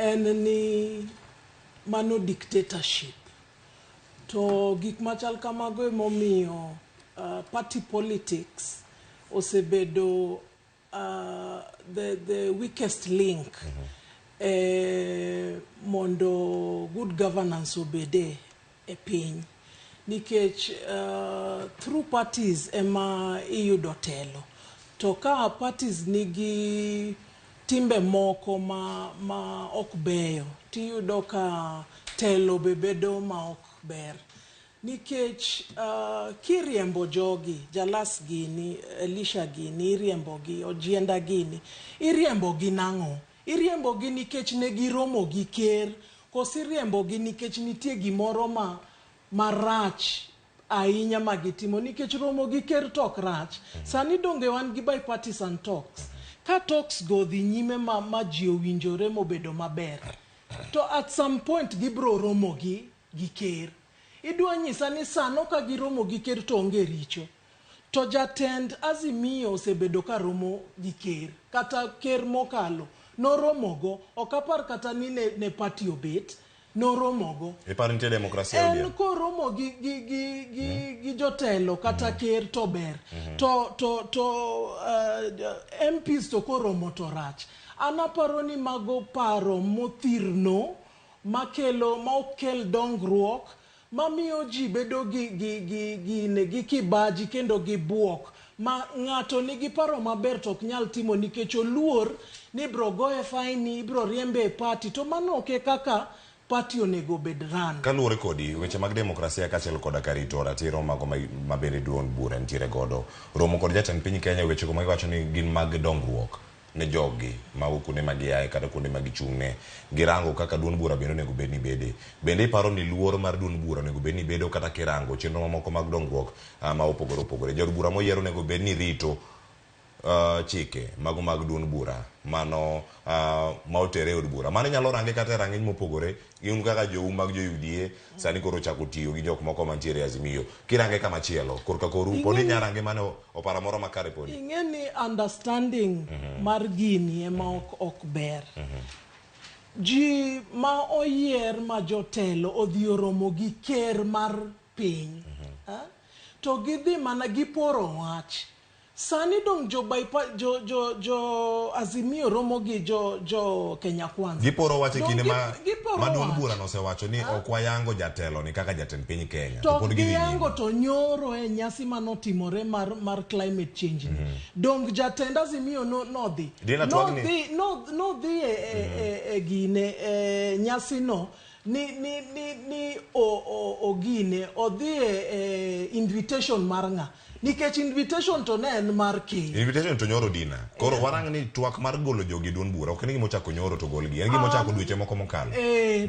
en ni mano dictatorship. To gik machal kamago emomiyo party politics osebedo the weakest link mondo good governance obede e piny. Nikech through parties ema iyudo telo. To ka parties nigi timbe moko ma ok beyo, tiyudo ka telo be bedo ma ok ber. Nikech kiriembo jogi, Jalas gini, Elisha gini, iriembo gi, Ojienda gini, iriembo gi nang'o? Iriembo gi nikech ne giromo gi ker, koso iriembo gi nikech nitie gimoro ma marach ahinya ma gitimo nikech romo gi ker to ok rach. Sani donge wan gi bipartisan talks. Ka talks go dhi nyime ma ji owinjore mobedo maber, to at some point gibro romo gi ker. Idwa nyisa ni sano ka giromo gi ker to onge richo. To jatend Azimio osebedo ka romo gi ker. Kata ker mokalo noromogo, ok apar kata ni ne party obet, noromogo. Iparo nitie demokrasia? En koromo gi jotelo kata ker to ber. To MPs to koromo to rach. An aparo ni mago paro mothirno makelo ma ok kel dongruok mamiyo ji bedo gi kibaji kendo gi buok ma ng'ato nigi paro maber to ok nyal timo nikech oluor ni ibro goye fine, ibro riembe e party to mano ok e kaka party onego bed run. Kaluwore kodi weche mag demokrasia kaachiel koda ka rito ratiro mago ma bende duond bura nitiere godo romo kod jatend piny Kenya wechego ma giwacho ni gin mag dongruok ne joggi mago kuonde ma giaye kata kuonde ma gichung'ne girango kaka duond bura bende onego bed ni bede bende iparo ni luor mar duond bura onego bed ni bedo kata kirango chenro mamoko mag dongruok ma opogore opogore jood bura moyier onego bed ni rito chike mago mag duond bura mano ma otere e od bura mano inyalo range kata e rang'iny mopogore un kaka jou mag jo UDA sani koro ochako tiyo gi jok moko mantiere e Azimio kirange kama chielo korka koru pod inya range mano oparo moro makare podi. Ing'e ni understanding mar gini ema ok ber. Ji ma oyier ma jotelo odhi oromo gi ker mar piny. To gidhi mana giporo wach. Sani dong jo Azimio romo gi jo Kenya Kwanza. Giporo wach e kinde ma duond bura nosewacho ni ok wayango jatelo ni kaka jatend piny Kenya. To pod giyango to nyoro e nyasi manotimore mar climate change ni. Dong jatend Azimio nodhi. Nodhi e gine e nyasi no ni ogine odhi e invitation mar ng'a. Nikech invitation to ne en mar ker. Invitation to nyoro dina. Koro warang ni twak mar golo jogi duond bura ok en gima ochako nyoro to golgi. En gima ochako dweche moko mokalo.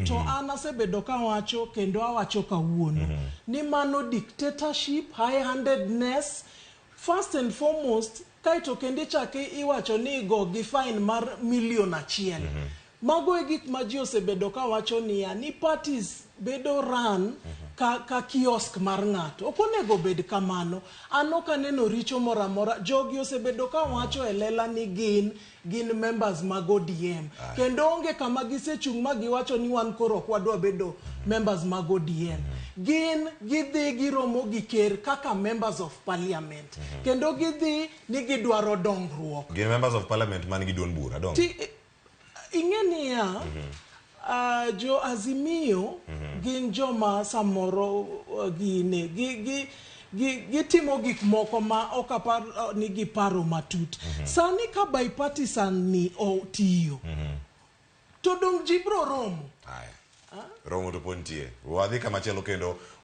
To an asebedo kawacho kendo awacho kawuono ni mano dictatorship, high-handedness, first and foremost, kaeto kendo ichako iwacho ni go gi fine mar 1 million. Mago e gik ma ji osebedo kawacho niya ni parties bedo run ka kiosk mar ng'ato. Ok onego bed kamano. An ok aneno richo moro amora. Jogi osebedo kawacho e lela ni gin members mag ODM. Kendo onge kama gisechung' ma giwacho ni wan koro ok wadwa bedo members mag ODM. Gin gidhi giromo gi ker kaka members of parliament. Kendo gidhi ni gidwaro dongruok. Gin members of parliament man gi duond bura dong. Ing'e niya, jo Azimio gin joma samoro gine gitimo gik moko ma ok apar ni giparo matut. Sani ka bipartisan ni otiyo, to dong ji bro romo. Aya. Romo to pod nitie. Wadhi kama chielo kendo.